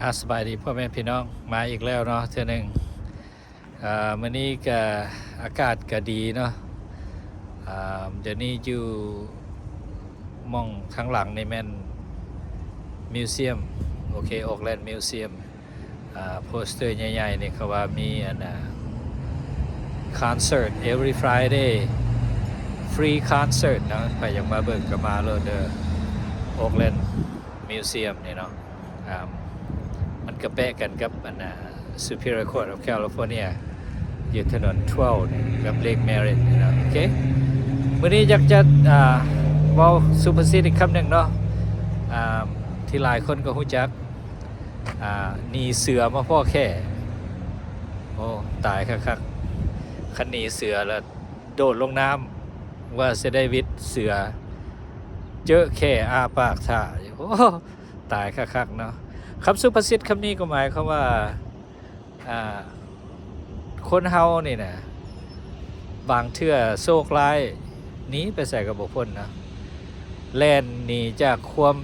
ອາ ສະບາຍດີພໍ່ແມ່ພີ່ນ້ອງ ມາອີກແລ້ວເນາະ ເທື່ອໜຶ່ງ. ອາ ມື້ນີ້ກະອາກາດກະດີເນາະ. ອາ ດຽວນີ້ຢູ່ໝ່ອງທາງຫຼັງນີ້ແມ່ນ Museum ໂອເຄ Auckland Museum. ອາ ໂປສເຕີໃຫຍ່ໆນີ້ເຂົາວ່າມີອັນນ່າ concert every Friday, free concert ເນາະ. ໃຜຢາກມາເບິ່ງກະມາໂລດເດີ Auckland Museum ນີ້ເນາະ. ອາ ມັນກະແປະກັນກັບອັນນ່າ Superior Court of California ຢູ່ຖະໜົນ twelve ນີ້ ກັບ Lake Merritt ນີ້ເນາະ. ໂອເຄ ມື້ນີ້ຢາກຈະ ອາ ເວົ້າສຸພາສິດອີກຄຳໜຶ່ງເນາະ ອາ ທີ່ຫຼາຍຄົນກໍຮູ້ຈັກ ອາ ໜີເສືອມາພໍ້ແຂ້. ໂອ້ ຕາຍຄັກໆ ຄັນໜີເສືອລະໂດດລົງນ້ຳ ວ່າຊິໄດ້ຫວິດເສືອ ເຈີແຂ້ອ້າປາກຖ້າຢູ່. ໂອ້ ຕາຍຄັກໆເນາະ. ຄຳສຸພາສິດຄຳນີ້ກໍໝາຍຄວາມວ່າ ອາ ຄົນເຮົານີ້ນະ ບາງເທື່ອໂຊກຮ້າຍໜີໄປໃສກໍບໍ່ພົ້ນເນາະ. ແລ່ນໜີຈາກຄວາມ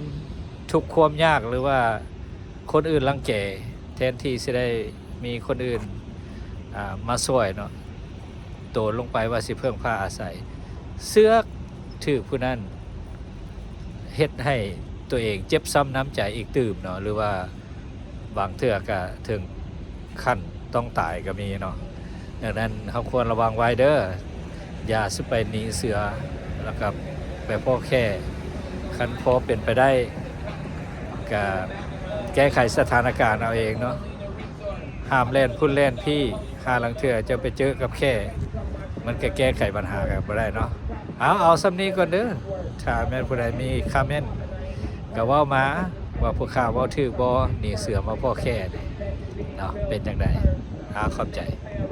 ທຸກຄວາມຍາກ ຫຼືວ່າຄົນອື່ນລັງແກ ແທນທີ່ຊິໄດ້ມີຄົນອື່ນ ອາ ມາຊ່ອຍເນາະ ໂຕນລົງໄປວ່າຊິເພິ່ງພາອາໄສ. ເສືອຖືກຜູ້ນັ້ນເຮັດໃຫ້ຕົວເອງເຈັບຊ້ຳນ້ຳໃຈອີກຕື່ມເນາະ ຫຼືວ່າ ບາງເທື່ອກະເຖິງຂັ້ນຕ້ອງຕາຍກະມີເນາະ. ດັ່ງນັ້ນເຮົາຄວນລະວັງໄວ້ເດີ ຢ່າຊິໄປໜີເສືອ ແລ້ວກະໄປພໍ້ແຂ້. ຄັນພໍເປັນໄປໄດ້ກະແກ້ໄຂສະຖານະການເອົາເອງເນາະ ຫ້າມແລ່ນພຸ້ນແລ່ນພີ້. ຫາລາງເທື່ອເຈົ້າໄປເຈີກັບແຂ້ ມັນກະແກ້ໄຂບັນຫາກັນບໍ່ໄດ້ເນາະ. ເອົາ ເອົາສ່ຳນີ້ກ່ອນເດີ. ຖ້າແມ່ນຜູ້ໃດມີຄອມເມັນກະເວົ້າມາ ວ່າພວກຂ້າເວົ້າຖືກບໍ່ ໜີເສືອມາພໍ້ແຂ້ນີ້ເນາະ ເປັນຈັ່ງໃດ? ອາ ຂອບໃຈ.